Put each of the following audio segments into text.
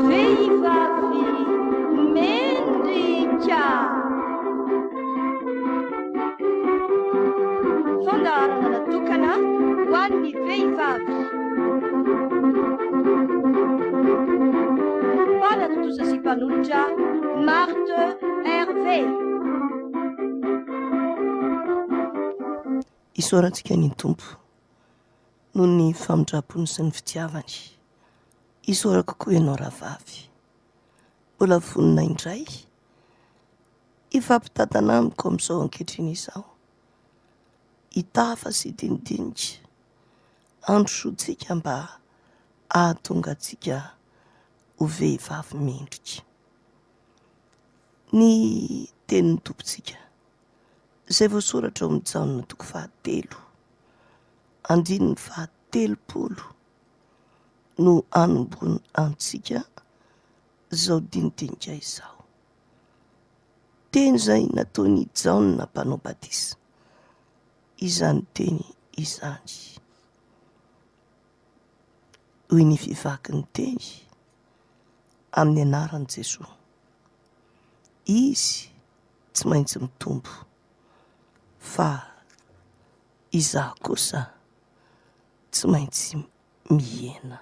Vehivavy mendrika. Fandaharana natokana ho an'ny vehivavy. Mpanatontosa sy mpanolotra Marthe Hervé. Isaorantsika ny Tompo noho ny famindram-pony sy ny fitiavany. Isaorako koa ianao rahavavy. Mbola vonona indray hifampitantana amiko amin'izao ankehitriny izao. Hitafa sy hidinidinika handrosoantsika mba hahatonga antsika ho vehivavy mendrika. Ny tenin'ny Tompontsika izay voasoratra ao amin'ny Jaona toko fahatelo, andininy fahatelopolo no anombohan antsika izao dinidinika izao. Teny izay nataon' i Jaona Mpanao Batisa izany teny izany. Hoy ny fivaky ny teny amin'ny anaran'i Jesoa. Izy tsy maintsy mitombo fa izaho kosa tsy maintsy mihena.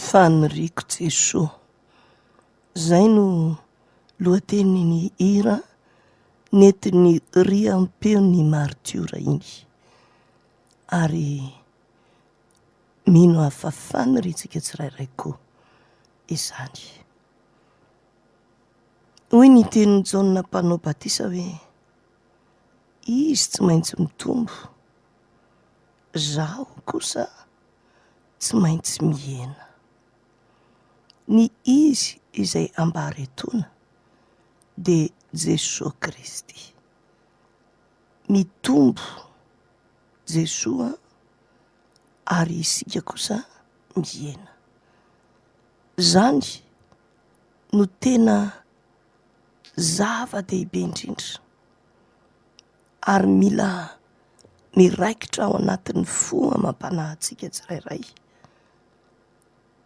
Faniriako Jesoa. Izay no lohatenin'iny hira nentin'ny riam-peon'ny maritiora iny. Ary mino aho fa faniriantsika tsirairay koa izany. Hoy ny tenin'i Jaona Mpanao Batisa hoe, Izy tsy maintsy mitombo, izaho kosa tsy maintsy mihena. Ny Izy izay ambara etoana dia Jesoa Kristy. Mitombo Jesoa ary isika kosa mihena. Izany no tena zava-dehibe indrindra ary mila miraikitra ao anatin'ny fo amam-panahintsika tsirairay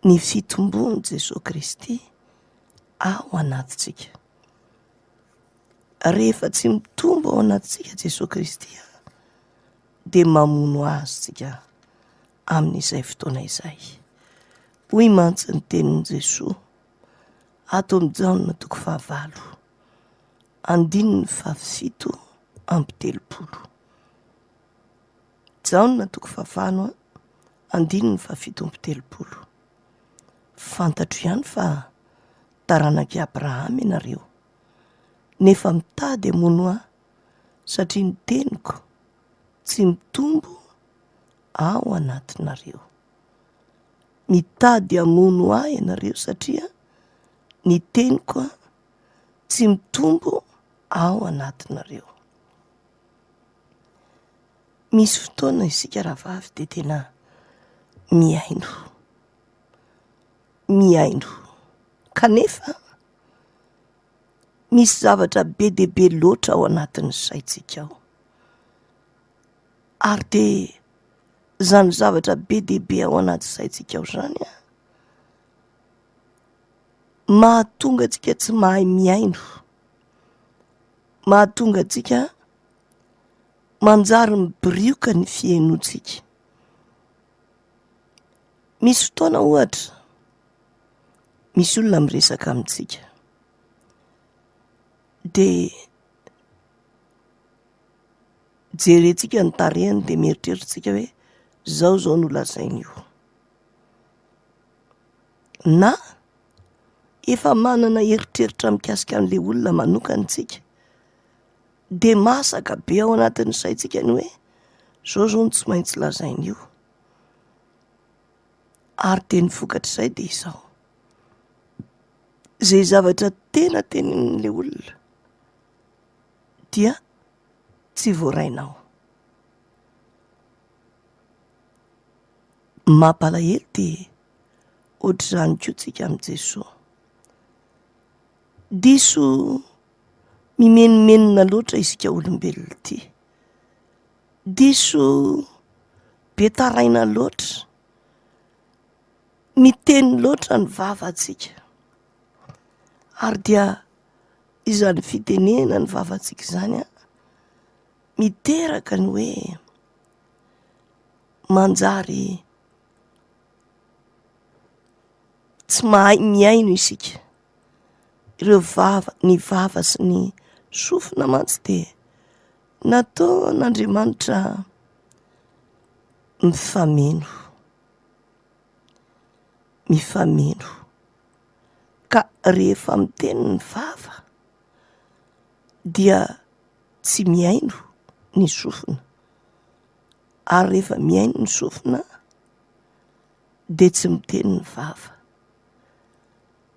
ny fitombon'i Jesoa Kristy ao anatintsika. Rehefa tsy mitombo ao anatintsika Jesoa Kristy dia mamono azy tsika amin'izay fotoana izay. Hoy mantsy ny tenin'i Jesoa ato amin'ny Jaona toko fahavalo, andininy faha-37. Jaona toko fahavalo andininy faha-37. Fantatro ihany fa taranak'i Abrahama ianareo, nefa mitady hamono ahy satria ny teniko tsy mitombo ao anatinareo. Mitady hamono ahy ianareo satria ny teniko tsy mitombo ao anatinareo. Misy fotoana isika rahavavy dia tena mihaino, mihaino kanefa misy zavatra be dia be loatra ao anatin'ny saintsika ao. Ary dia izany zavatra be dia be ao anaty saintsika ao izany an, mahatonga antsika tsy mahay mihaino, mahatonga antsika manjary mibirioka ny fihainoantsika. Misy fotoana ohatra, misy olona miresaka amintsika, dia jerentsika ny tarehiny dia mieritreritra isika hoe zao zao no lazainy io. Na efa manana eritreritra mikasika an'ilay olona manokana isika dia masaka be ao anatin'ny saintsika ny hoe zao zao no tsy maintsy lazainy io. Ary dia ny vokatr'izay dia izao, izay zavatra tena tenenin'ilay olona dia tsy voarainao. Mampalahelo dia ohatr'izany koa tsika amin'i Jesoa. Diso mimenomenona loatra isika olombelona ity. Diso be taraina loatra. Miteny loatra ny vavantsika. Ary dia izany fitenena ny vavantsika izany an, miteraka ny hoe manjary tsy mahay mihaino isika. Ireo vava, ny vava sy ny sofina mantsy dia nataon'Andriamanitra mifameno, mifameno. Ka rehefa miteny ny vava dia tsy mihaino ny sofina, ary rehefa mihaino ny sofina dia tsy miteny ny vava.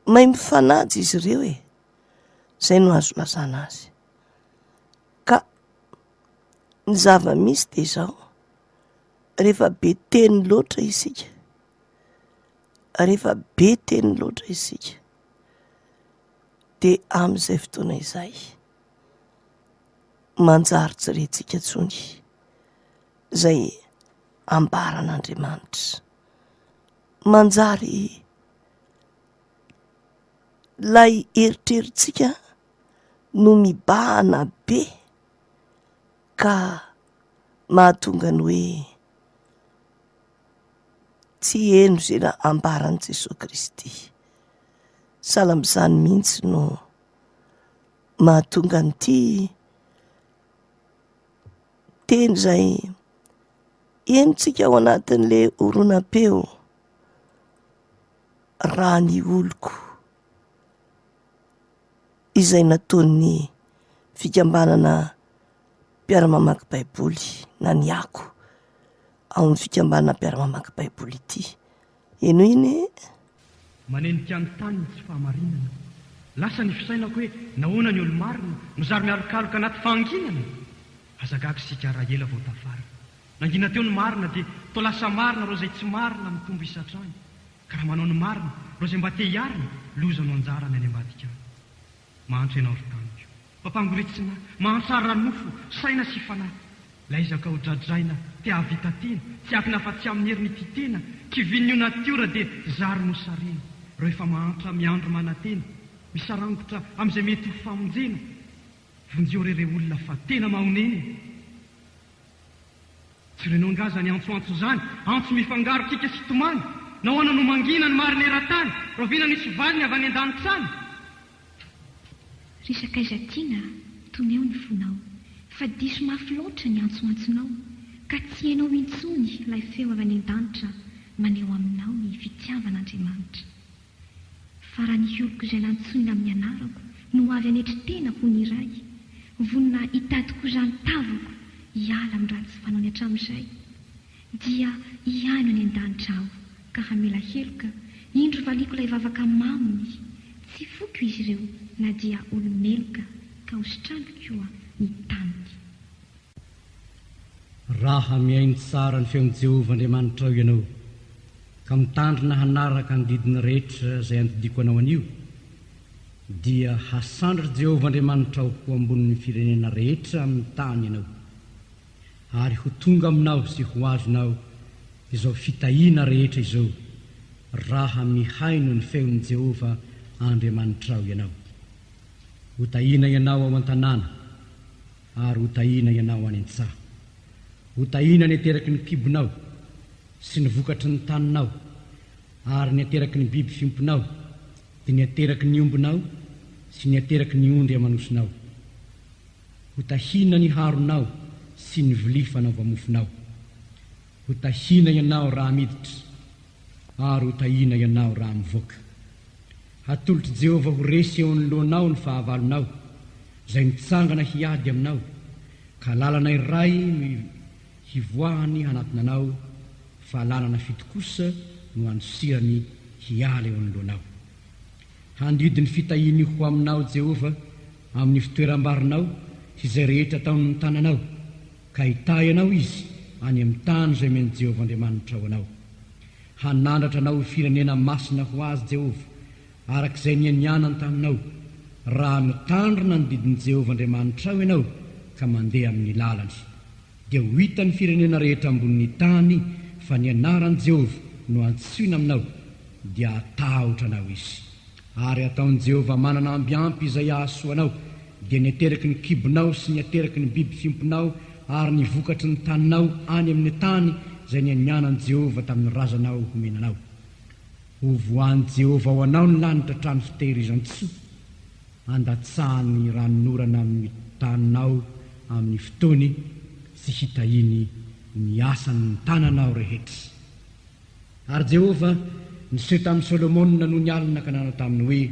Mahay mifanaja izy ireo e, zay no azo lazana azy. Ka ny zava-misy dia izao, rehefa be teny loatra isika, rehefa be teny loatra isika dia amin'izay fotoana izay manjary tsy rentsika intsony izay ambaran'Andriamanitra. Manjary ilay eritreritsika no mibahana be ka mahatonga ny hoe tsy heno izay ambaran'i Jesoa Kristy. Sahala amin'izany mihitsy no mahatonga an'ity teny izay henontsika ao anatin'ilay horonam-peo raha ny oloko izay nataon'ny fikambanana mpiara-mamaky baiboly na ny ako ao amin'ny fikambanana mpiara-mamaky baiboly ity. Henoy anie. Manenika ny tany ny tsy fahamarinana. Lasa ny fisainako hoe nahoana ny olo-marina no zary mialokaloka anaty fahanginana? Aza gaga isika raha ela vao tafarina. Nangina teo ny marina dia toa lasa marina ireo izay tsy marina mitombo isa hatrany. Ka raha manao ny marina, ireo izay mba te hiarina, loza no anjarany any ambadika any. Mahantra ianao ry taniko. Mpampangoritsina, mahantra ara-nofo, saina sy fanahy. Laizaka ho dradraina, te hahavita tena, tsy hiankina afa-tsy amin'ny heriny ity tena, kivian'io natiora dia zary mosarena. Ireo efa mahantra miandry manantena, misarangotra amin'izay mety ho famonjena. Vonjeo re rey olona fa tena mahonena e! Tsy renao angaha izany antsoantso izany, antso mifangaro kiaka sy tomany? Nahoana no mangina ny marina eran-tany? Rahoviana no hisy valiny avy any an-danitra any? Ry sakaiza tiana a, toneo ny fonao, fa diso mafy loatra ny antsoantsonao, ka tsy henao intsony ilay feo avy any an-danitra maneho aminao ny fitiavan'Andriamanitra. Fa raha ny oloko izay nantsoina amin'ny anarako no avy hanetry tena ho ny iray, vonona hitady koa izany tavako hiala amin'ny ratsy fanaony hatramin'izay, dia hihaino any an-danitra aho ka hamela heloka, indro valiako ilay vavaka maminy, tsy foiko izy ireo na dia olo-meloka ka hositraniko koa ny taniny. Raha mihaino tsara ny feon'i Jehovah Andriamanitrao ianao, ka mitandrina hanaraka ny didiny rehetra izay andidiako anao anio, dia hasandratr'i Jehovah Andriamanitrao ho ambonin'ny firenena rehetra amin'ny tany ianao, ary ho tonga aminao sy ho azonao izao fitahiana rehetra izao, raha mihaino ny feon'i Jehovah Andriamanitrao ianao. Hotahiana ianao ao an-tanàna. Ary ho tahiana ianao any an-tsaha. Ho tahiana ny ateraky ny kibonao, sy ny vokatry ny taninao, ary ny ateraky ny biby fiompinao, dia ny ateraky ny ombinao sy ny ateraky ny ondry aman'osinao. Ho tahiana ny haronao sy ny vilia fanaova-mofonao. Ho tahiana ianao raha miditra, ary ho tahiana ianao raha mivoaka. Hatolotr'i Jehovah ho resy eo anoloanao ny fahavalonao, izay mitsangana hiady aminao, ka lalana iray no hivoahany hanatona anao, fa lalana fito kosa no handosirany hiala eo anoloanao. Handidy ny fitahiany ho aminao Jehovah amin'ny fitoeram-barinao sy izay rehetra ataon'ny tananao, ka hitahy anao Izy any amin'ny tany izay omen'i Jehovah Andriamanitrao anao. Hanandratra anao ho firenena masina ho Azy Jehovah, araka izay nianianany taminao, raha mitandrina ny didin'i Jehovah Andriamanitrao ianao ka mandeha amin'ny lalany. Dia ho hitan'ny firenena rehetra ambonin'ny tany fa ny anaran'i Jehovah no antsoina aminao, dia hatahotra anao izy. Ary hataon'i Jehovah manana amby ampy izay hahasoa anao, dia ny ateraky ny kibonao sy ny ateraky ny biby fiompinao ary ny vokatry ny taninao any amin'ny tany izay nianianan'i Jehovah tamin'ny razanao homena anao. Hovoahan'i Jehovah ho anao ny lanitra trano fitehirizan-tsoa, handatsahany ranonorana amin'ny taninao amin'ny fotoany sy hitahiany ny asan'ny tananao rehetra. Ary Jehovah niseho tamin'i Solomona nony alina ka nanao taminy hoe,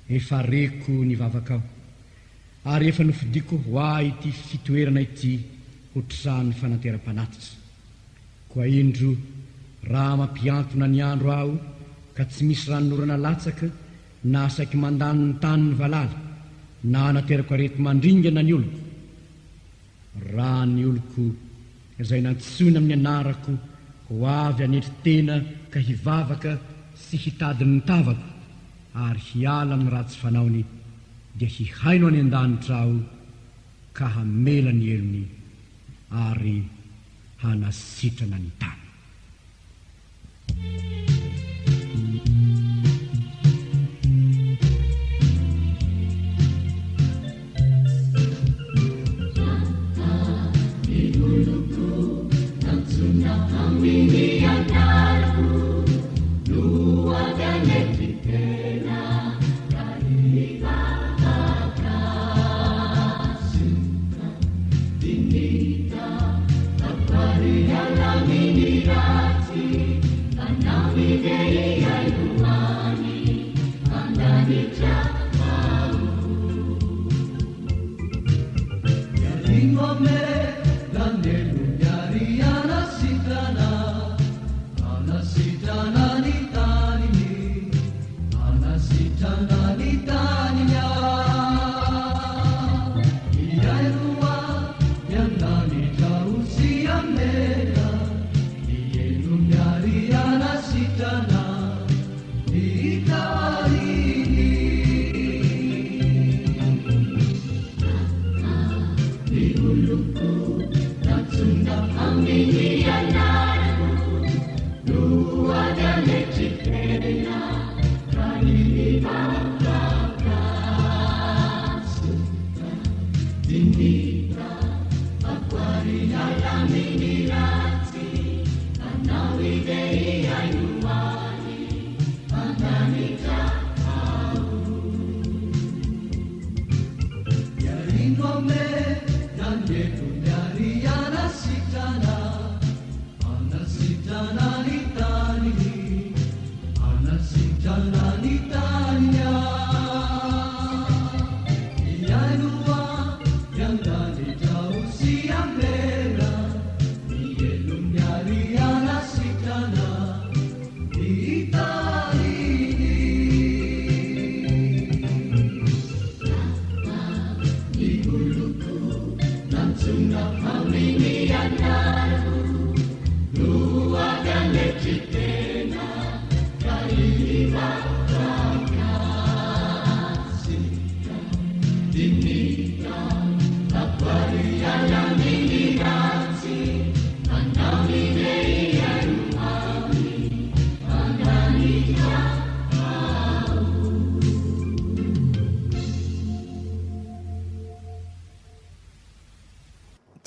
Efa reko ny vavakao, ary efa nofidiko ho ahy ity fitoerana ity ho trano fananteram-panatitra. Koa indro, raha mampihantona ny andro aho, ka tsy misy ranonorana latsaka, na saiky mandany ny tany ny valala, na anaterako areti-mandringana ny oloko, Raha ny oloko izay nantsoina amin'ny anarako ho avy hanetry tena ka hivavaka sy hitady ny tavako ary hiala amin'ny ratsy fanaony, dia hihaino any an-danitra Aho ka hamela ny helony ary hanasitrana ny tany.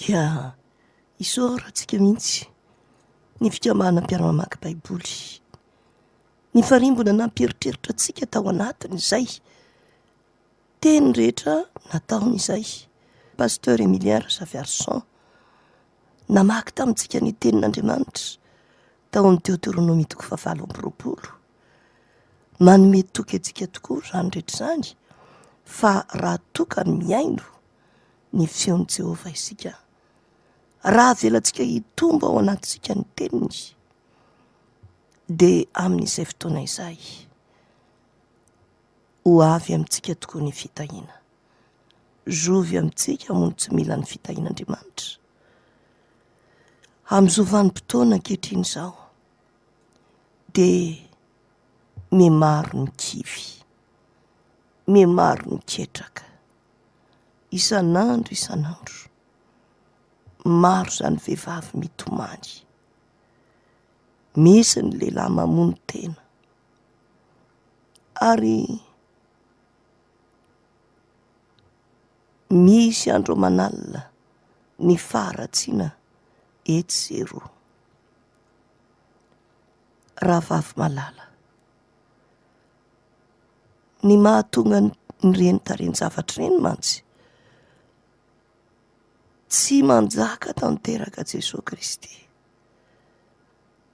Dia isaorantsika mihitsy ny fikambanana mpiara-mamaky Baiboly. Ny farimbona nampieritreritra antsika tao anatiny izay teny rehetra nataony izay. Pasteur Emilien Razafiarison namaky tamintsika ny tenin'Andriamanitra tao amin'ny Deoteronomia toko fahavalo amby 20. Manome toky antsika tokoa izany rehetra izany fa raha toa ka mihaino ny feon'i Jehovah isika, raha avelantsika hitombo ao anatintsika ny teniny, dia amin'izay fotoana izay ho avy amintsika tokoa ny fitahiana. Zovy amintsika moa no tsy mila ny fitahian'Andriamanitra? Amin'izao vanim-potoana ankehitriny izao dia mihamaro ny kivy, mihamaro ny ketraka, isan'andro isan'andro. Maro izany vehivavy mitomany. Misy ny lehilahy mamono tena. Ary misy andro aman'alina ny faharatsiana etsy sy eroa. Rahavavy malala, ny mahatonga an'ireny tarehin-javatra ireny mantsy, tsy manjaka tanteraka Jesoa Kristy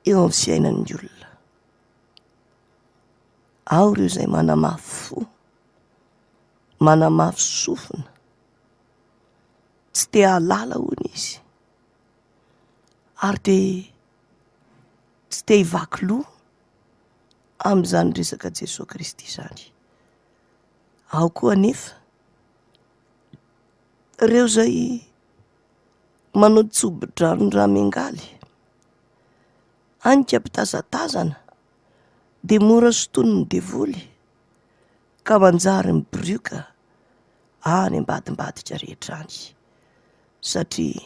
eo amin'ny fiainan'ny olona. Ao ireo izay manamafy fo, manamafy sofina, tsy te hahalala hono izy, ary dia tsy te hivaky loha amin'izany resaka Jesoa Kristy izany. Ao koa anefa ireo izay manao tsobo-dranon-draha miangaly, hanika mpitazatazana dia mora sintonin'ny devoly ka manjary mibirioka any ambadimbadika rehetra any satria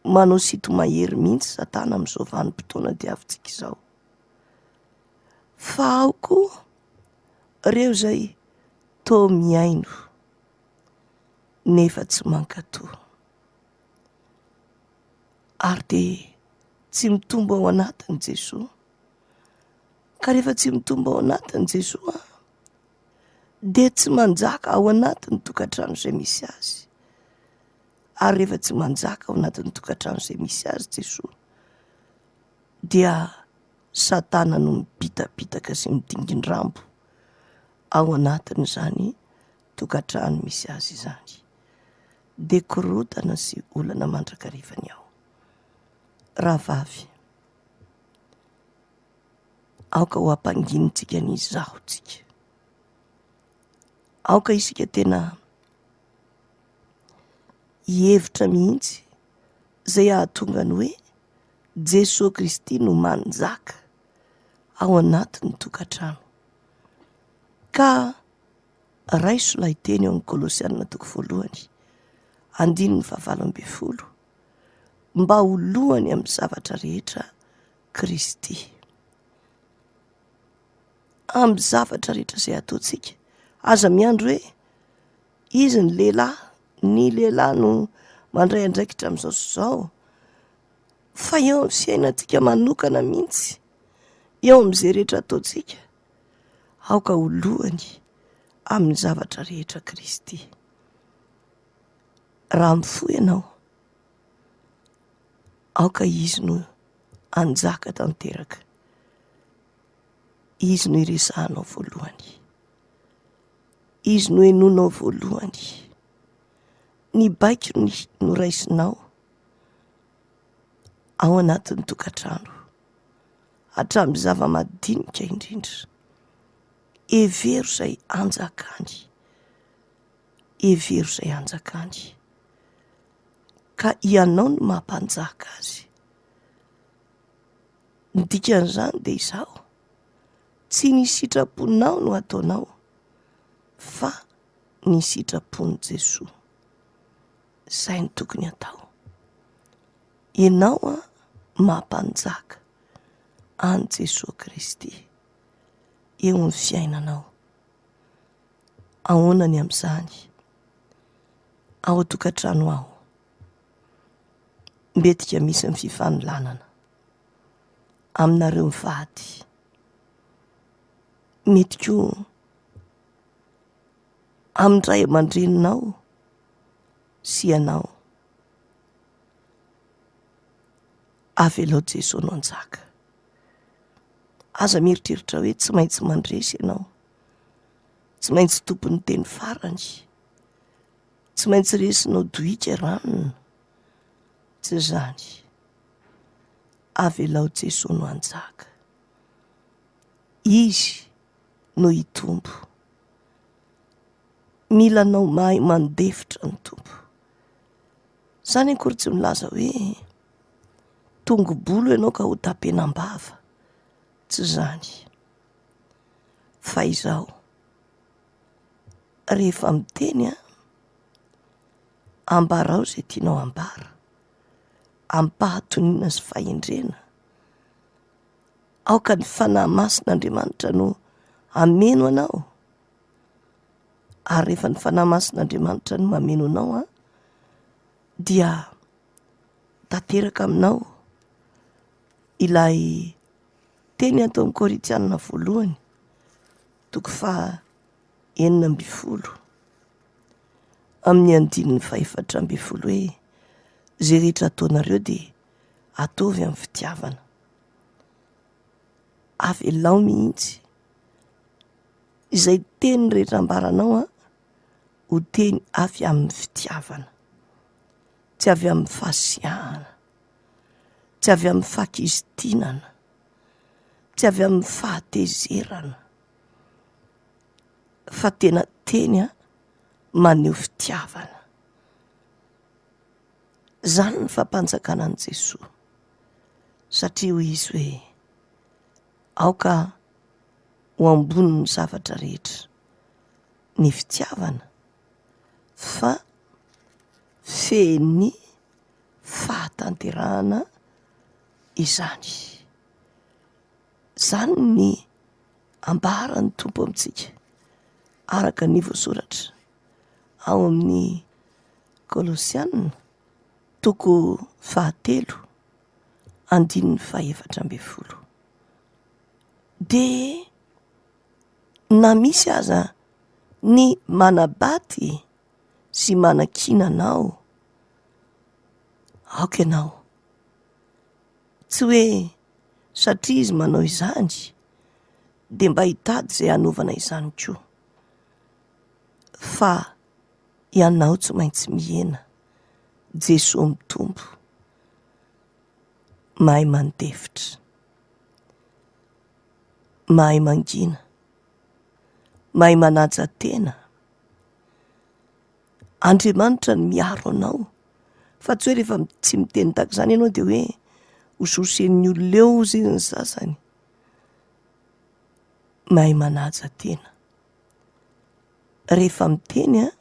manao sinto-mahery mihitsy satana amin'izao vanim-potoana diavintsika izao. Fa ao koa ireo izay toa mihaino nefa tsy mankatò ary dia tsy mitombo ao anatiny Jesoa. Ka rehefa tsy mitombo ao anatiny Jesoa dia tsy manjaka ao anatin'ny tokantrano izay misy azy. Ary rehefa tsy manjaka ao anatin'ny tokantrano izay misy azy Jesoa dia Satana no mibitabitaka sy midingin-drambo ao anatin'izany tokantrano misy azy izany. Dia korontana sy olana mandrakariva ny ao. Rahavavy, aoka ho ampanginintsika ny izahotsika. Aoka isika tena hihevitra mihitsy izay hahatonga ny hoe Jesoa Kristy no manjaka ao anatin'ny tokantrano. Ka raiso ilay teny ao amin'ny Kolosiana toko voalohany, andininy fahavalo ambin'ny folo, mba ho lohany amin'ny zavatra rehetra Kristy. Amin'ny zavatra rehetra izay ataontsika, aza miandry hoe izy ny lehilahy, ny lehilahy no mandray andraikitra amin'izao sy izao, fa eo amin'ny fiainantsika manokana mihitsy, eo amin'izay rehetra ataontsika, aoka ho lohany amin'ny zavatra rehetra Kristy. Raha mifoha ianao, aoka Izy no hanjaka tanteraka. Izy no iresahanao voalohany. Izy no henoinao voalohany. Ny baikony no raisinao ao anatin'ny tokantrano, hatramin'ny zava-madinika indrindra. Hevero izay hanjakany, hevero izay hanjakany, ka ianao no maha-mpanjaka azy. Ny dikan'izany dia izao, tsy ny sitraponao no ataonao fa ny sitrapon'i Jesoa. Izay no tokony atao. Ianao an, maha-mpanjaka an'i Jesoa Kristy eo amin'ny fiainanao. Ahoana ny amin'izany? Ao an-tokantrano ao, mbetika misy ny fifanolanana aminareo mivady. Mety koa amin'ny ray aman-dreninao sy ianao. Avelao Jesoa no hanjaka. Aza mieritreritra hoe tsy maintsy mandresy ianao. Tsy maintsy tompon'ny teny farany. Tsy maintsy resinao dohika ranona. Tsy izany. Avelao Jesoa no hanjaka. Izy no hitombo. Mila anao mahay mandefitra ny Tompo. Izany akory tsy milaza hoe tongo-bolo ianao ka ho tapenam-bava. Tsy izany. Fa izao, rehefa miteny an, ambarao izay tianao ambara, amim-pahatoniana sy fahendrena. Aoka ny Fanahy Masin'Andriamanitra no. Hameno anao. Ary rehefa ny Fanahy Masin'Andriamanitra no mameno anao an, dia tanteraka aminao ilay teny ato amin'ny Korintianina voalohany, toko faha 16, amin'ny andininy fahefatra ambin'ny folo hoe, izay rehetra ataonareo dia ataovy amin'ny fitiavana. Avelao mihitsy izay teny rehetra ambaranao an, ho teny avy amin'ny fitiavana, tsy avy amin'ny fahasiahana, tsy avy amin'ny fahakizitinana, tsy avy amin'ny fahatezerana, fa tena teny an, maneho fitiavana. Izany ny fampanjakana an'i Jesoa, satria hoy Izy hoe, aoka ho ambonin'ny zavatra rehetra ny fitiavana fa fehin'ny fahatanterahana izany. Izany ny ambaran'ny Tompo amintsika araka ny voasoratra ao amin'ny Kolosiana toko fahatelo andininy fahefatra ambin'ny folo. Dia na misy aza ny manabaty sy manakiana anao, aoka ianao tsy hoe satria izy manao izany dia mba hitady izay hanaovana izany koa, fa ianao tsy maintsy mihena, Jesoa mitombo, mahay mandefitra, mahay mangina, mahay manaja tena. Andriamanitra no miaro anao fa tsy hoe rehefa tsy miteny tahaka izany ianao dia hoe ho sosen'ny olona eo hozy izy ny sasany. Mahay manaja tena. Rehefa miteny an,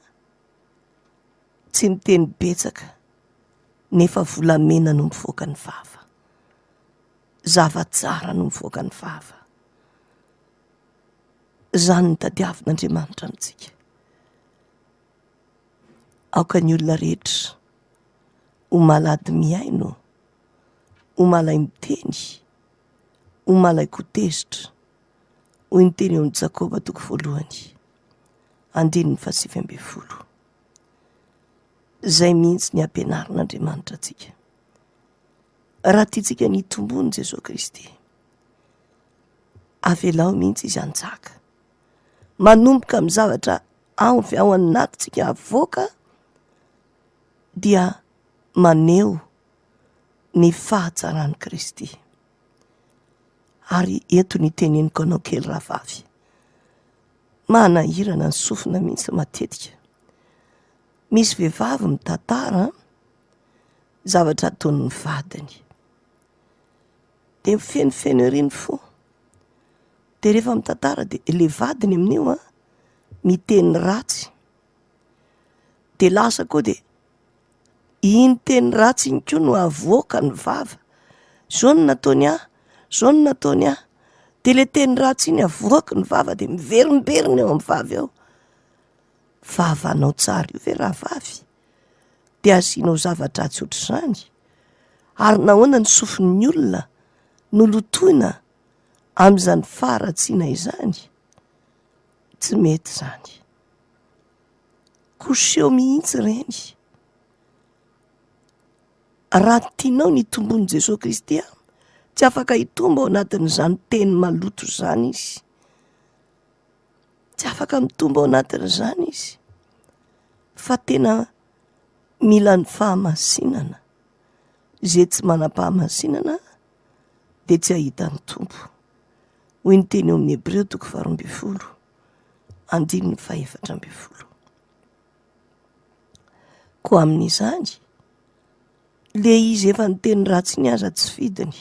tsy miteny betsaka nefa volamena no mivoaka ny vava. Zava-tsara no mivoaka ny vava. Izany no tadiavin'Andriamanitra amintsika. Aoka ny olona rehetra ho malady mihaino, ho malay miteny, ho malay ko tezitra, hoy ny teny eo amin'i Jakoba toko voalohany, andininy fahasivy ambin'ny folo. Izay mihitsy ny ampianarin'Andriamanitra antsika. Raha tiantsika ny hitomboan'i Jesoa Kristy, avelao mihitsy izy hanjaka. Manomboka amin'ny zavatra avy ao anatintsika avoaka dia maneho ny fahatsaran'i Kristy. Ary eto ny teneniko anao kely rahavavy, manahirana ny sofina mihitsy matetika. Misy vehivavy mitantara zavatra ataon'ny vadiny. Dia mifenofeno ery ny fo. Dia rehefa mitantara dia le vadiny amin'io an, miteny ratsy. Dia lasa koa dia iny teny ratsy iny koa no avoaka ny vava. Zao no nataony ahy, zao no nataony ahy. Dia le teny ratsy iny avoaky ny vava dia miverimberina eo amin'ny vava eo. Vavanao tsara io ve rahavavy? Dia asianao zava-dratsy ohatr'izany? Ary nahoana ny sofin'ny olona no lotoina amin'izany faharatsiana izany? Tsy mety izany. Koseho mihitsy ireny. Raha tianao ny hitomboan'i Jesoa Kristy, tsy afaka hitombo ao anatin'izany teny maloto izany izy. Tsy afaka mitombo ao anatin'izany izy fa tena mila ny fahamasinana. Izay tsy manam-pahamasinana dia tsy hahita ny Tompo. Hoy ny teny eo amin'ny Hebreo toko 12, andininy fahefatra ambin'ny folo. Koa amin'izany, le izy efa niteny ratsy iny aza tsy fidiny.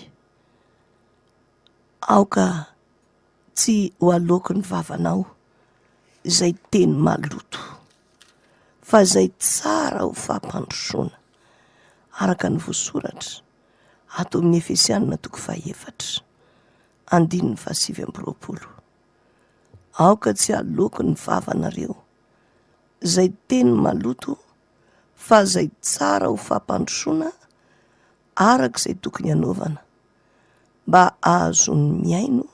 Aoka Tsy ho aloaky ny vavanao izay teny maloto, fa izay tsara ho fampandrosoana, araka ny voasoratra ato amin'ny Efesianina toko fahefatra, andininy fahasivy amby roapolo. Aoka tsy haloaky ny vavanareo izay teny maloto fa izay tsara ho fampandrosoana araka izay tokony hanaovana mba hahazoan'ny mihaino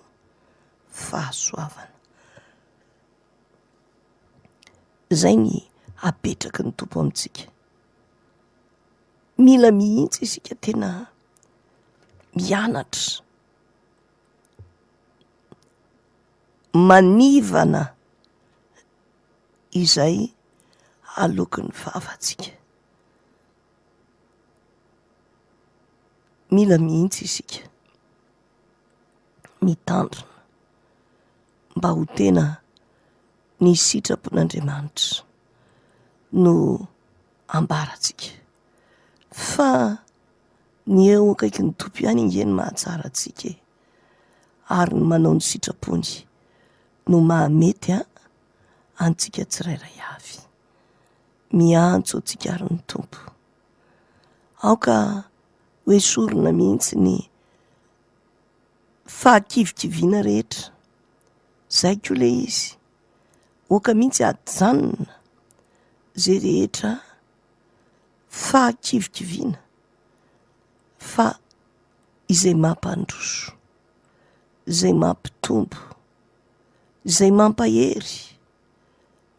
fahasoavana. Izay ny apetraky ny Tompo amintsika. Mila mihitsy isika tena mianatra manivana izay aloky ny vavantsika. Mila mihitsy isika mitandrina mba ho tena ny sitrapon'Andriamanitra no ambarantsika fa ny eo akaikin'ny Tompo ihany ange no mahatsara antsika e, ary ny manao ny sitrapony no mahamety antsika tsirairay avy. Miantso antsika ary ny Tompo. Aoka ho esorina mihitsy ny fahakivikiviana rehetra. Zay koa le izy. Aoka mihitsy hajanona zay rehetra fahakivikiviana fa izay mampandroso, izay mampitombo, izay mampahery,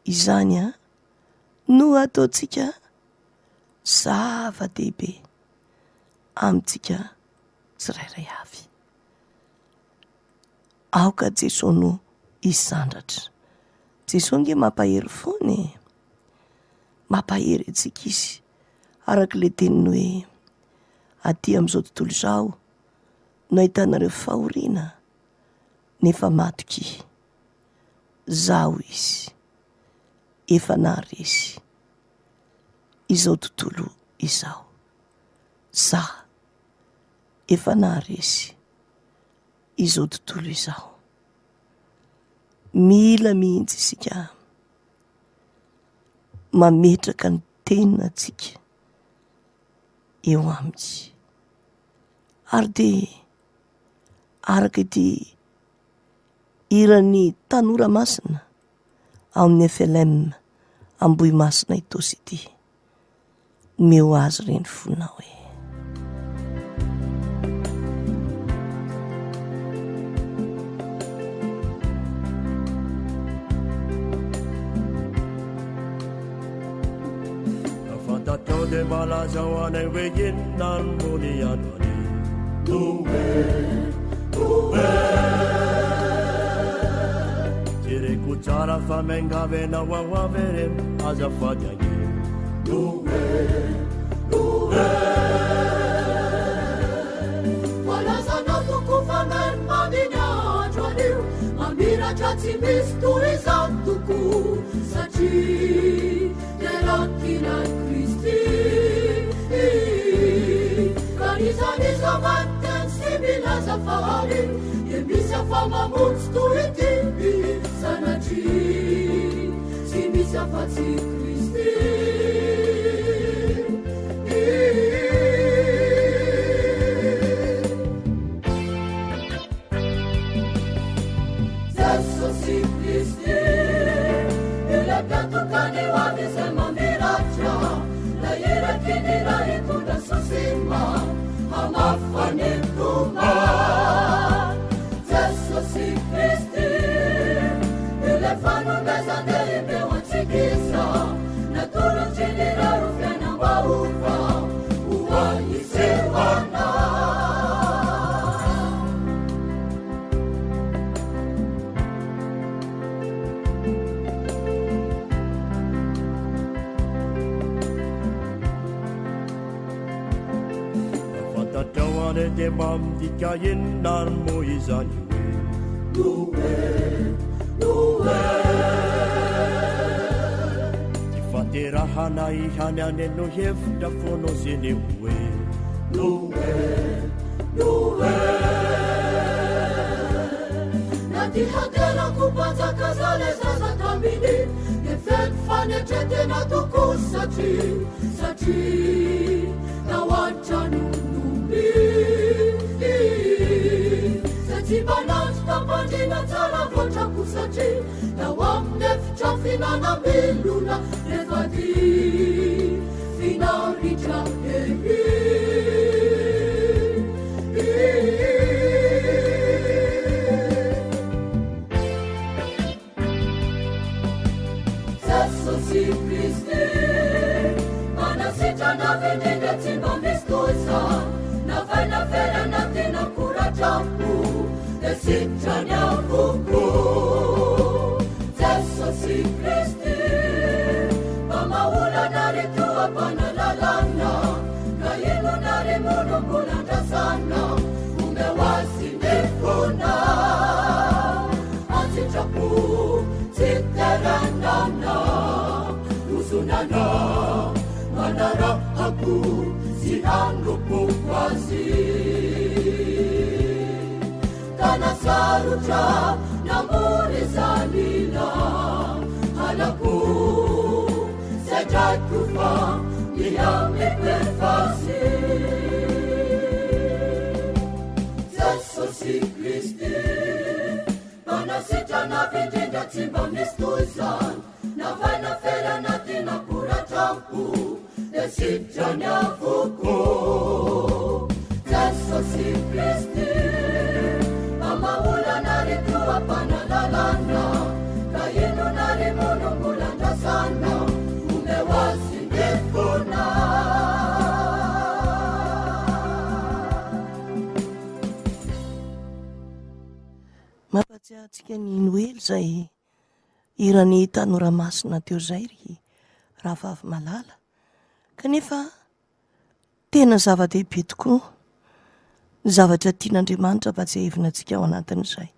izany an no ataontsika zava-dehibe amintsika tsirairay avy. Aoka Jesoa no hisandratra. Jesoa ange mampahery foana e. Mampahery antsika izy. Araka ilay teniny hoe aty amin'izao tontolo izao no ahitanareo fahoriana nefa matokia. Zaho izy efa naharesy izao tontolo izao. Za efa naharesy izao tontolo izao. Mila mihitsy isika mametraka ny tenantsika eo aminy. Ary dia araka ity hiran'ny Tanora Masina ao amin'ny FLM Ambohimasina Itaosy ity. Omeo azy re ny fonao e. Fantatrao dia mba lazao anay hoe inona no ny androany. Noely, Noely. Jereko tsara fa miangavy anao aho avereno azafady ahy. Noely, Noely. Voalazanao tokoa fa mahay mamy ny andro anio, mamiratra tsy misy toy izany tokoa, satria terak'ilay Kristy. Ka n'iza n'iza miteny sy milaza fa ary dia misy afa-mamonjy toy ity sanatria tsy misy afa-tsy Kristy. Jesosy Kristy, ilay mpiantoka ny ho avy izay mamiratra, ilay iraky ny Ray hitondra soa sy mamy, hamafa ny tomany. Jesosy Kristy, ilay fanomezan-dehibe ho antsika izao, natolotry ny Ray ho fiainam-baovao, ho an'ny sy ho anao. Fantatrao any dia mba midika inona ary moa izany hoe Noely, Noely. Tsy fahaterahana ihany any no hevitra fonosiny hoe Noely, Noely. Na dia haterako mpanjaka za le zaza taminy dia feno fanetretena tokoa satria satria tao an-tranon'omby. Zay tsy mba nandry tampanandro. fandriana tsara voatra koa satria tao amin'ny efitra fihinanam-bilona rehefa dia finaritra ery. Jesosy Kristy, manasitrana avy indrindra tsy mba misy toy izany, navaina ferana tena koratram-po, dia sitrany avokoa. Jesosy Kristy, mpamaolana ary toa mpanalalana, ka inona ary moa no mbola andrasana, omeo azy ny fonao. An-tsitrapo tsy terenana, ozonana, manarahako sy hanompo azy. Tana sarotra namory izany na halako, sedraiko fa miha-mipefasy. Jesosy Kristy, Mpanasitrana avy indrindra tsy mba misy toy izany, Navaina ferana tiana koratram-po, dia sitrany avokoa. Jesosy Kristy, Mpamaha olana ary koa Mpanalalana, ka inona ary moa no mbola andrasana, omeo azy ny fonao. Mampatsiahy antsika ny Noely izay hiran'ny tanora masina teo izay ry rahavavy malala. Kanefa tena zava-dehibe tokoa ny zavatra tian'Andriamanitra ampatsiahivina antsika ao anatin'izay.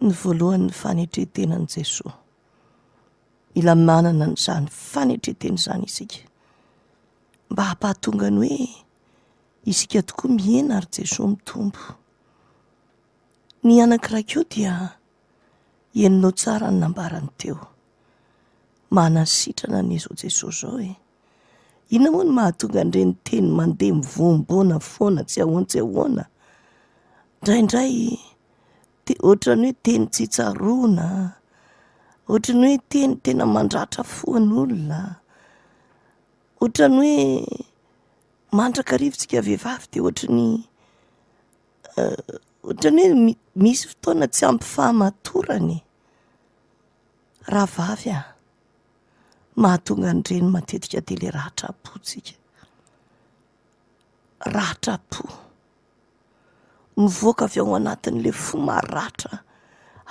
Ny voalohany ny fanetren-tenan'i Jesoa. Mila manana an'izany fanetren-tena izany isika mba hampahatonga ny hoe Isika tokoa mihena ary Jesoa mitombo. Ny anankiray koa dia henonao tsara ny nambarany teo. Manasitrana anie izao Jesoa izao e. Inona moa no mahatonga an'ireny teny mandeha mivoamboana foana tsy ahoana tsy ahoana? Indraindray te- ohatran'ny hoe teny tsy tsaroana, ohatran'ny hoe teny tena mandratra fo an'olona, ohatran'ny hoe Mandrakariva tsika vehivavy dia ohatry ny ohatran'ny hoe misy fotoana tsy ampy fahamatorana e. Rahavavy a, mahatonga an'ireny matetika dia le ratram-po tsika, ratram-po, mivoaka avy ao anatin'le fo maratra,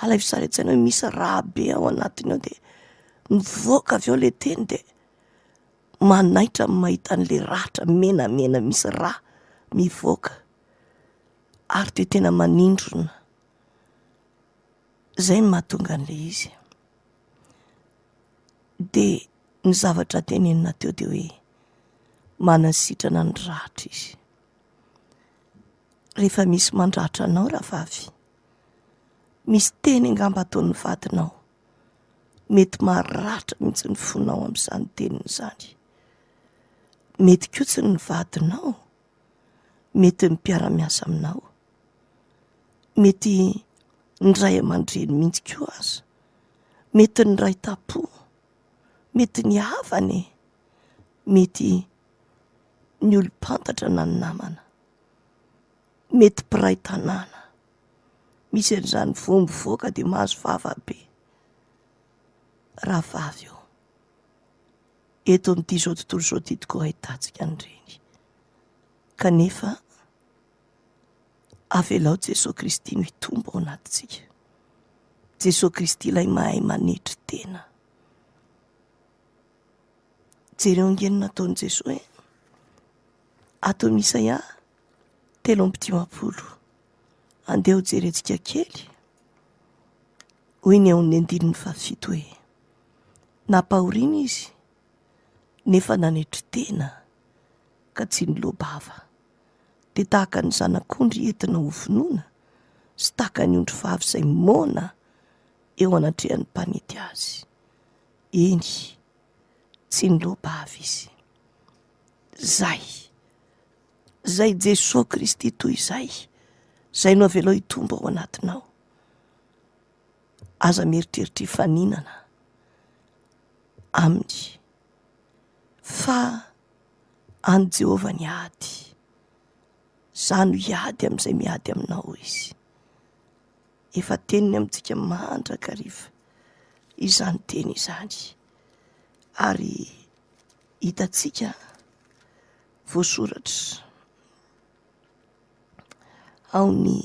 alaivo sary an-tsaina hoe misy rà be ao anatiny ao dia mivoaka avy ao le teny dia Manaitra ny mahita an'ilay ratra menamena misy rà mivoaka ary dia tena manindrona. Izay no mahatonga an'ilay izy. Dia ny zavatra tenenina teo dia hoe manasitrana ny ratra izy. Rehefa misy mandratra anao rahavavy, misy teny angamba ataon'ny vadinao. Mety maratra mihitsy ny fonao amin'izany teniny izany. Mety koa tsy ny vadinao, mety ny mpiara-miasa aminao, mety ny ray aman-dreny mihitsy koa aza, mety ny ray tam-po, mety ny havana e, mety ny olom-pantatra na ny namana, mety mpiray tanàna. Misy an'izany voa mivoaka dia mahazo vava be. Rahavavy ô, eto amin'ity izao tontolo izao ity tokoa ahitantsika an'ireny. Kanefa avelao Jesoa Kristy no hitombo ao anatintsika. Jesoa Kristy ilay mahay manetry tena. Jereo ange ny nataon'i Jesoa e. Ato amin'ny Isaia 53. Andeha ho jerentsika kely. Hoy ny ao amin'ny andininy fahafito hoe, Nampahoriana izy, nefa nanetry tena ka tsy niloa-bava. Dia tahaka ny zanak'ondry entina hovonoina sy tahaka ny ondrivavy izay moana eo anatrehan'ny mpanety azy. Eny, tsy niloa-bava izy. Izay. Izay Jesoa Kristy toy izay, izay no avelao hitombo ao anatinao. Aza mieritreritra hifaninana aminy, fa an'i Jehovah ny ady. Izaho no hiady amin'izay miady aminao, hoy izy. Efa teniny amintsika mandrakariva izany teny izany, ary hitantsika voasoratra ao ny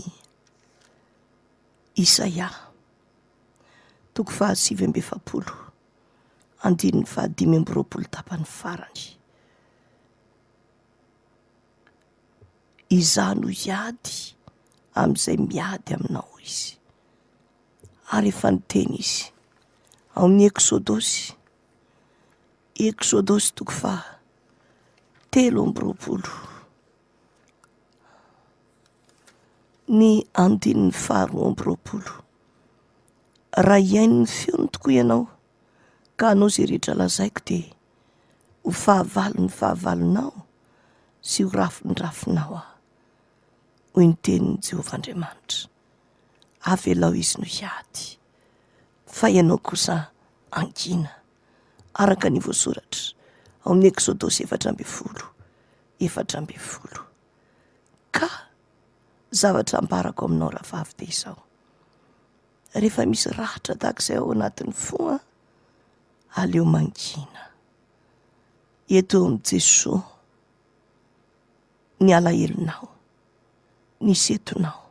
Isaia, toko faha 49, andininy faha25 tapany farany. Izaho no hiady amin'izay miady aminao, hoy izy. Ary efa niteny izy ao amin'ny Eksodosy, Eksodosy toko faha 23, ny andininy faha 22, Raha hihaino ny feony tokoa ianao ka hanao izay rehetra lazaiko dia ho fahavalon'ny fahavalonao sy ho rafindrafinao aho, hoy ny tenin'i Jehovah Andriamanitra. Avelao izy no hiady, fa ianao kosa hangina, araka ny voasoratra ao amin'ny Eksodosy 14, 14. Ka zavatra ambarako aminao rahavavy dia izao, rehefa misy ratra tahaka izay ao anatin'ny fo an, aleo mangina. Eto eo amin'i Jesoa ny alahelonao, ny setonao.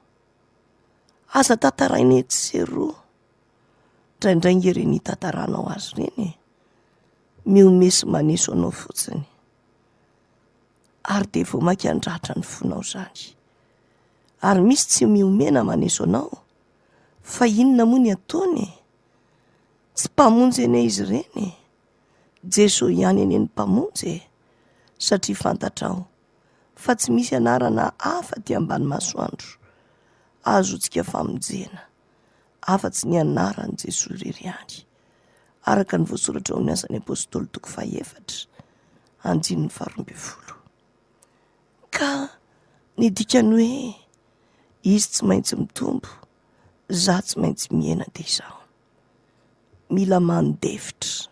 Aza tantaraina etsy sy eroa. Indraindray nge ireny itantaranao azy ireny e, mihomehy sy maneso anao fotsiny. Ary dia vao mainka handratra ny fonao izany. Ary misy tsy mihomehy na maneso anao, fa inona moa ny ataony e? Tsy mpamonjy anie izy ireny e! Jeso ihany anie ny mpamonjy e! Satria fantatrao fa tsy misy anarana hafa aty ambany masoandro ahazoantsika famonjena afa-tsy ny anaran'i Jesoa irery ihany, araka ny voasoratra ao amin'ny Asan'ny Apostoly toko fahefatra andininy faharoambinifolo. Ka ny dikany hoe izy tsy maintsy mitombo, za tsy maintsy mihena dia izaho. Mila mandefitra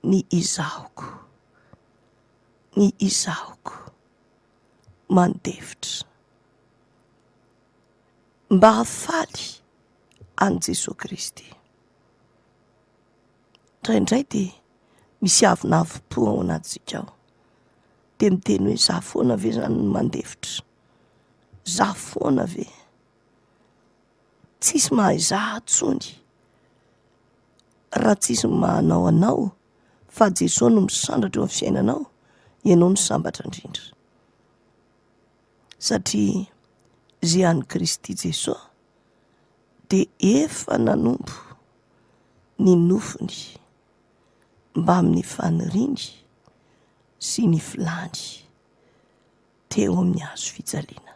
ny izahoko, ny izahoko, mandefitra mba hahafaly an'i Jesoa Kristy. Indraindray dia misy avonavom-po ao anatintsika ao, dia miteny hoe za foana ve zany no mandefitra, za foana ve? Tsisy mahay za tsony raha tsisy ny maha anao anao fa Jesoa no misandratra eo amin'ny fiainanao, ianao no sambatra indrindra satria ze an'i Kristy Jesoa de efa nanompo ny nofony mbamin'ny faniriany sy ny filany teo amin'ny hazo fijaliana.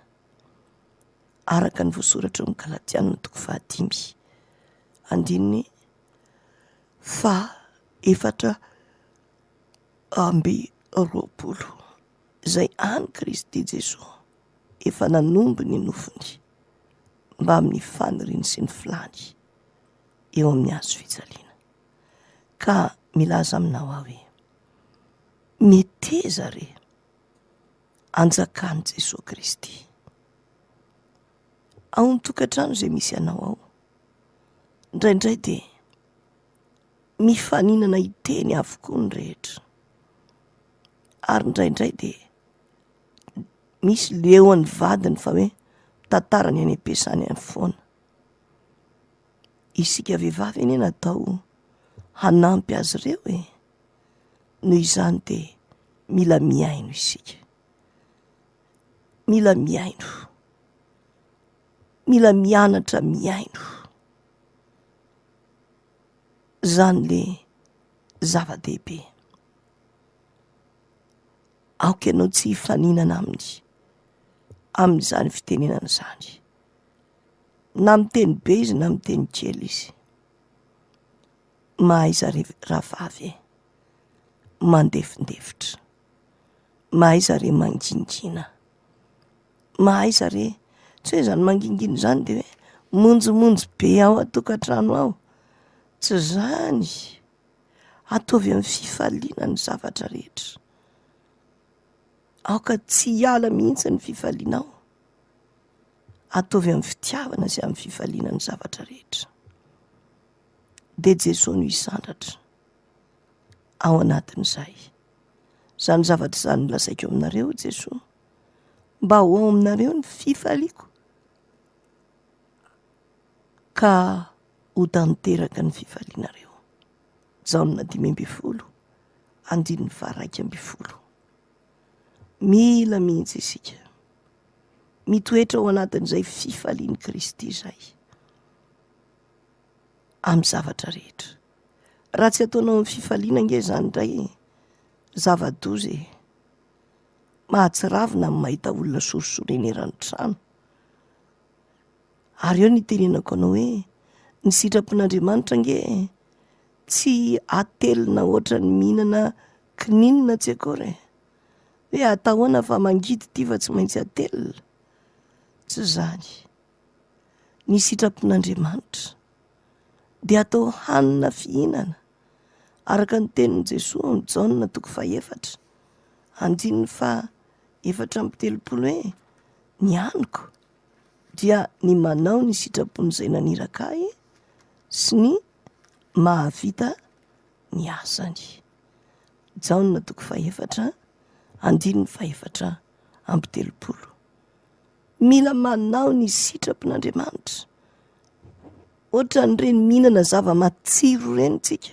araka ny voasoratra ao amin'ny Galatiana toko fahadimy andininy faha 24, izay any Kristy Jesoa efa nanombo ny nofony mbamin'ny faniriany sy ny filany eo amin'ny hazo fijaliana. Ka milaza aminao aho hoe, meteza re! anjakan'i Jesoa Kristy. Ao amin'ny tokantrano izay misy anao ao, indraindray dia mifaninana hiteny avokoa ny rehetra, ary indraindray dia misy leon'ny vadiny fa hoe mitantara ny any am-piasany any foana. Isika vehivavy anie natao hanampy azy ireo e. Noho izany dia mila mihaino isika. Mila mihaino. Mila mianatra mihaino. Izany le zava-dehibe. Aoka ianao tsy hifaninana aminy amin'izany fitenenana izany. Na miteny be izy na miteny kely izy. Mahaiza ry rahavavy e! Mandefindefitra. Mahaiza re mangingina. Mahaiza re, tsy hoe izany mangingina izany dia hoe monjomonjo be ao an-tokantrano ao. Tsy izany! Ataovy amin'ny fifaliana ny zavatra rehetra. Aoka tsy hiala mihitsy ny fifalianao. Ataovy amin'ny fitiavana sy amin'ny fifaliana ny zavatra rehetra. Dia Jesoa no hisandratra ao anatin'izay. Izany zavatra izany no lazaiko aminareo, hoy Jesoa, mba ho ao aminareo ny fifaliako, ka ho tanteraka ny fifalianareo. Jaona 15, andininy faha-11. Mila mihitsy isika mitoetra ao anatin'izay fifalian'i Kristy izay amin'ny zavatra rehetra. Raha tsy ataonao amin'ny fifaliana ange izany indray e, zava-doza e. Mahatsiravina ny mahita olona sorisorena eran'ny trano. Ary eo no itenenako anao hoe ny sitrapon'Andriamanitra ange tsy atelina ohatran'ny mihinana kininina tsy akory e. Hoe atahoana fa mangidy ity fa tsy maintsy atelina. Tsy izany. Ny sitrapon'Andriamanitra dia atao hanina fihinana araka ny tenin'i Jesoa ao amin'ny Jaona toko fahefatra andininy faha 34 hoe ny haniko dia ny manao ny sitrapon'izay naniraka ahy sy ny mahavita ny asany. Jaona toko fahefatra andininy fahefatra amby telopolo. Mila manao ny sitrapon'Andriamanitra. Ohatran'ireny mihinana zava-matsiro ireny tsika.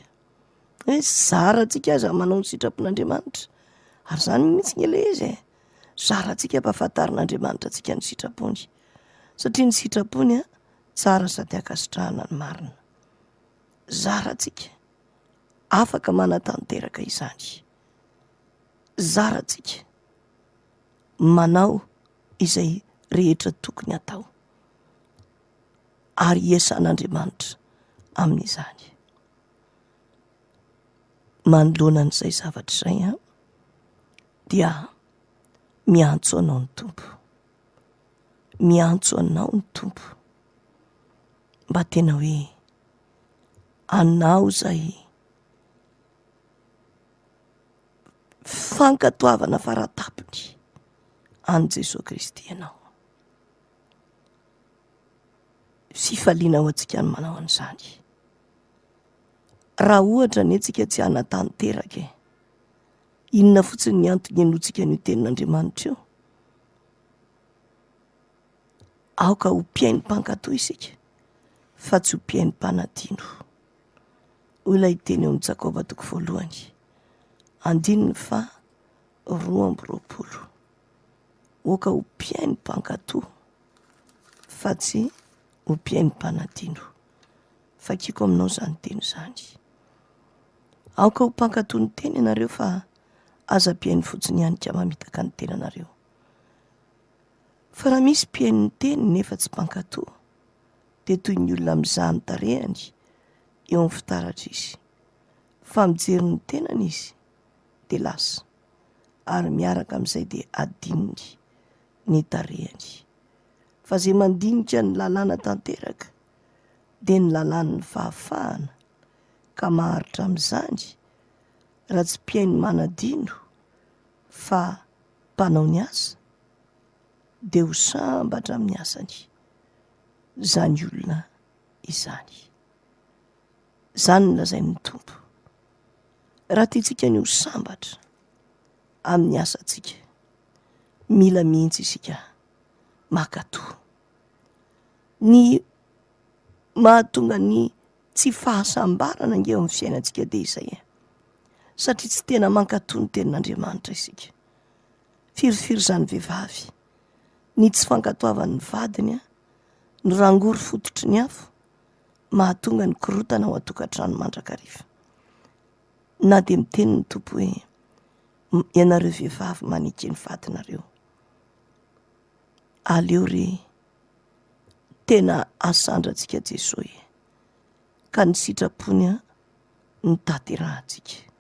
Hoe zarantsika aza manao ny sitrapon'Andriamanitra. Ary izany mihitsy nge ilay izy e. Zarantsika ampahafantarin'Andriamanitra antsika ny sitrapony. Satria ny sitrapony a, tsara sady ankasitrahana ny marina. Zarantsika afaka manatanteraka izany. Zarantsika manao izay rehetra tokony atao. Ary iasan'Andriamanitra amin'izany. Manoloana an'izay zavatra izay an, dia miantso anao ny Tompo. Miantso anao ny Tompo. Mba tena hoe anao izay fankatoavana faratapony an'i Jesoa Kristy ianao. Fifaliana ho antsika ny manao an'izany. Raha ohatra anie tsika tsy hanatanteraka e, inona fotsiny ny antony henotsika an'io tenin'Andriamanitra io? Aoka ho mpihaino mpankato isika fa tsy ho mpihaino mpanadino. Hoy ilay teny eo amin'i Jakoba toko voalohany, andininy faha 22. Aoka ho mpihaino mpankato fa tsy ho mpihaino mpanadino. Vakiko aminao izany teny izany. Aoka ho mpankatò ny teny ianareo fa aza mpihaino fotsiny ihany ka mamitaka ny tenanareo. Fa raha misy mpihaino ny teny nefa tsy mpankatò, dia toy ny olona mizaha ny tarehany eo amin'ny fitaratra izy. Fa mijery ny tenany izy, dia lasa, ary miaraka amin'izay dia adinony ny tarehany. Fa izay mandinika ny lalàna tanteraka, dia ny lalàn'ny fahafahana, ka maharitra amin'izany, raha tsy mpihaino manadino fa mpanao ny asa, dia ho sambatra amin'ny asany izany olona izany. Izany no lazain'ny Tompo. Raha tiantsika ny ho sambatra amin'ny asantsika, mila mihitsy isika mankatò. Ny mahatonga ny tsy fahasambarana ange eo amin'ny fiainantsika dia izay e. Satria tsy tena mankatò ny tenin'Andriamanitra isika. Firifiry izany vehivavy, ny tsy fankatoavan'ny vadiny no rangory fototry ny afo mahatonga ny korontana ao an-tokantrano mandrakariva. Na dia miteny ny Tompo hoe, ianareo vehivavy maneke ny vadinareo, aleo re tena asandrantsika Jesoa e, ka ny sitrapony no tanterahantsika.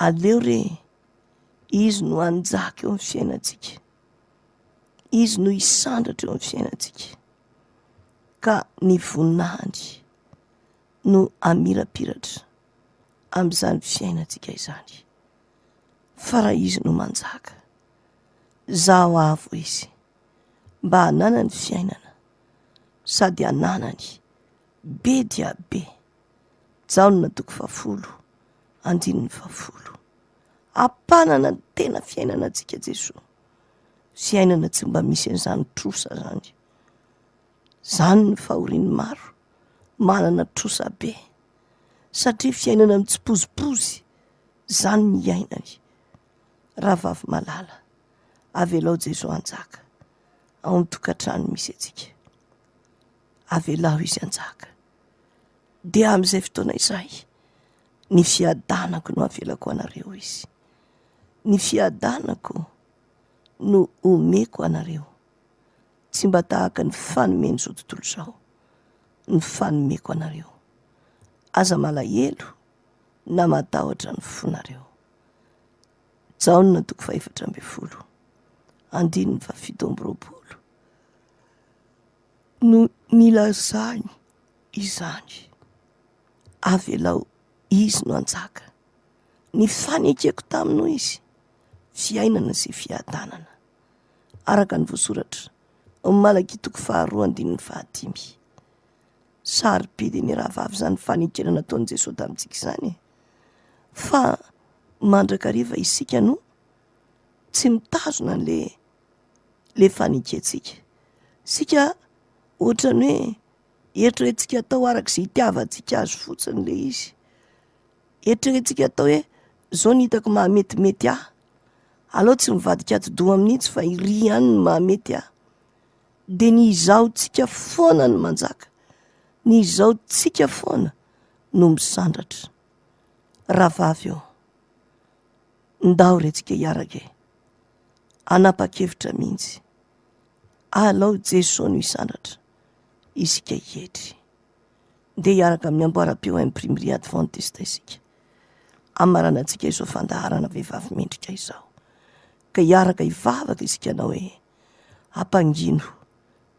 Aleo re Izy no hanjaka eo amin'ny fiainantsika. Izy no hisandratra eo amin'ny fiainantsika. Ka ny voninahiny. no hamirapiratra amin'izany fiainantsika izany. Fa raha Izy no manjaka, zaho avo Izy, mba hananany fiainana sady hananany be dia be. Jaona toko fahafolo, andininy fahafolo. Ampanana ny tena fiainana antsika Jesoa. Fiainana tsy mba misy an'izany trosa zany. Zany ny fahorian'ny maro, manana trosa be. Satria fiainana mitsipozipozy, zany ny iainany. Rahavavy malala, avelao Jesoa hanjaka ao amin'ny tokantrano misy antsika. Avelao izy hanjaka. Dia amin'izay fotoana izay, ny fiadanako no avelako anareo izy. Ny fiadanako no omeko anareo. Tsy mba tahaka ny fanomen'izao tontolo izao ny fanomeko anareo. Aza malahelo na matahotra ny fonareo. Jaona toko fahefatra ambin'ny folo, andininy faha-27 no nilazany izany. Avelao izy no hanjaka. Ny fanekeko taminy hoy izy, fiainana sy fiadanana. Araka ny voasoratra ao Malakia toko faharoa andininy fahadimy. Sarobidy ny rahavavy izany fanekena nataon'i Jesoa tamintsika izany e. Fa mandrakariva isika no tsy mitazona an'le le fanekentsika. Isika ohatran'ny hoe eritreretintsika atao araka izay itiavantsika azy fotsiny le izy. Eritreretintsika atao hoe zao no hitako mahametimety ahy, aleo tsy mivadika atidoha mihitsy fa iry ihany no mahamety ahy. De ny izaontsika foana no manjaka, ny izaontsika foana no misandratra. Rahavavy ô, ndao re tsika hiaraka e! Hanapa-kevitra mihitsy. Alao Jesoa no hisandratra, isika hietry. Ndeha hiaraka amin'ny amboaram-peo Imprimerie Adventiste isika. Hamaranantsika izao fandaharana vehivavy mendrika izao. Ka hiaraka hivavaka isika hanao hoe, Ampangino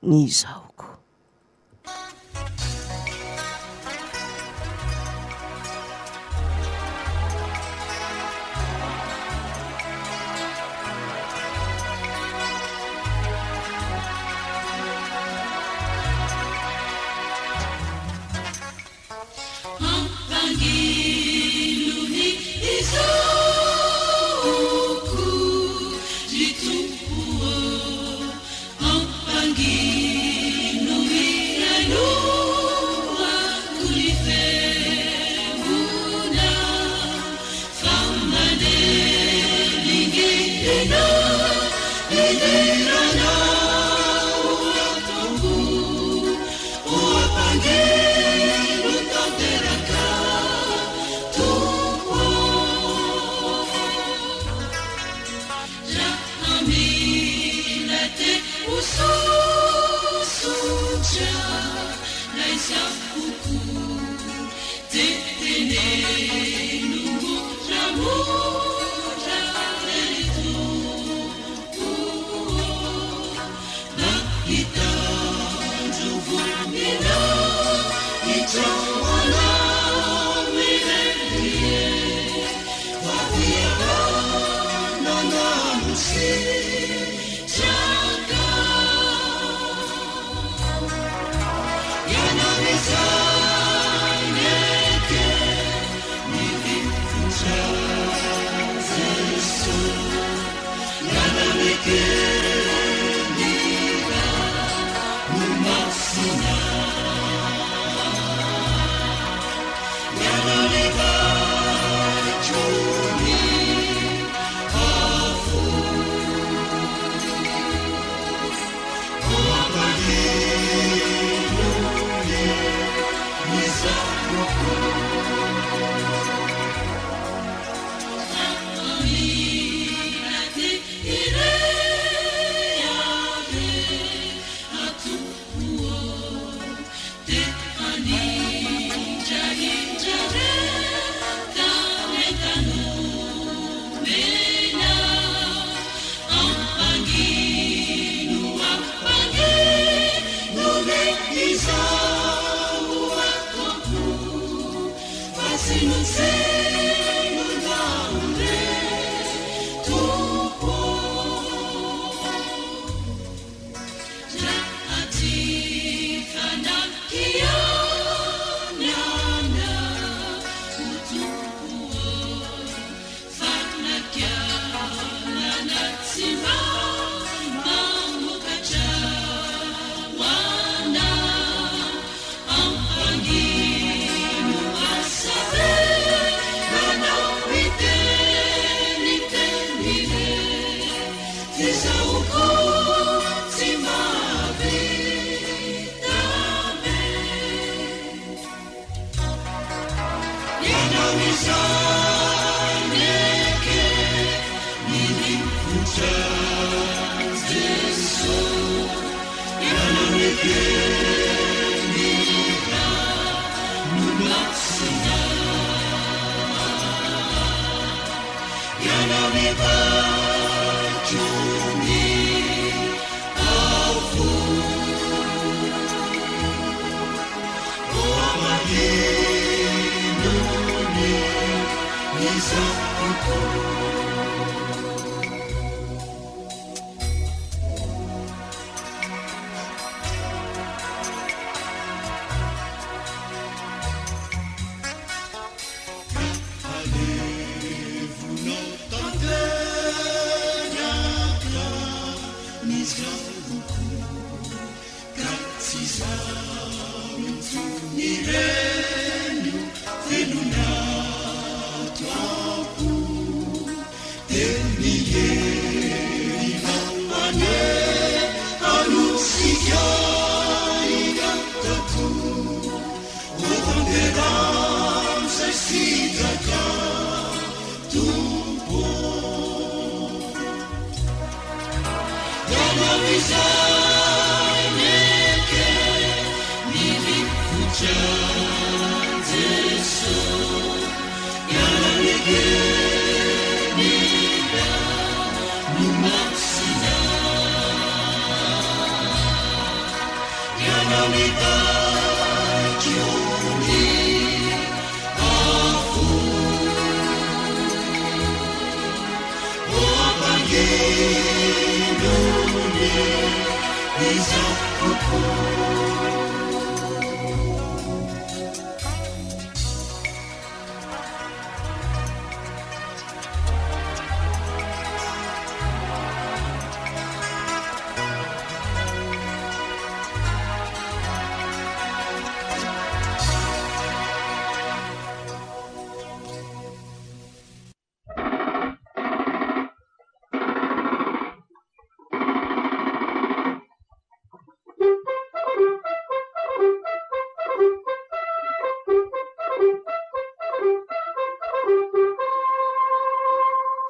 ny izahoko.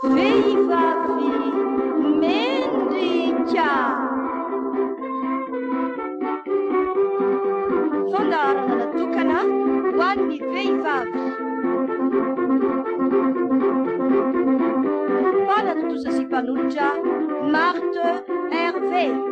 Vehivavy mendrika. Fandaharana natokana ho an'ny vehivavy. Mpanatontosa sy mpanolotra Marthe Hervé.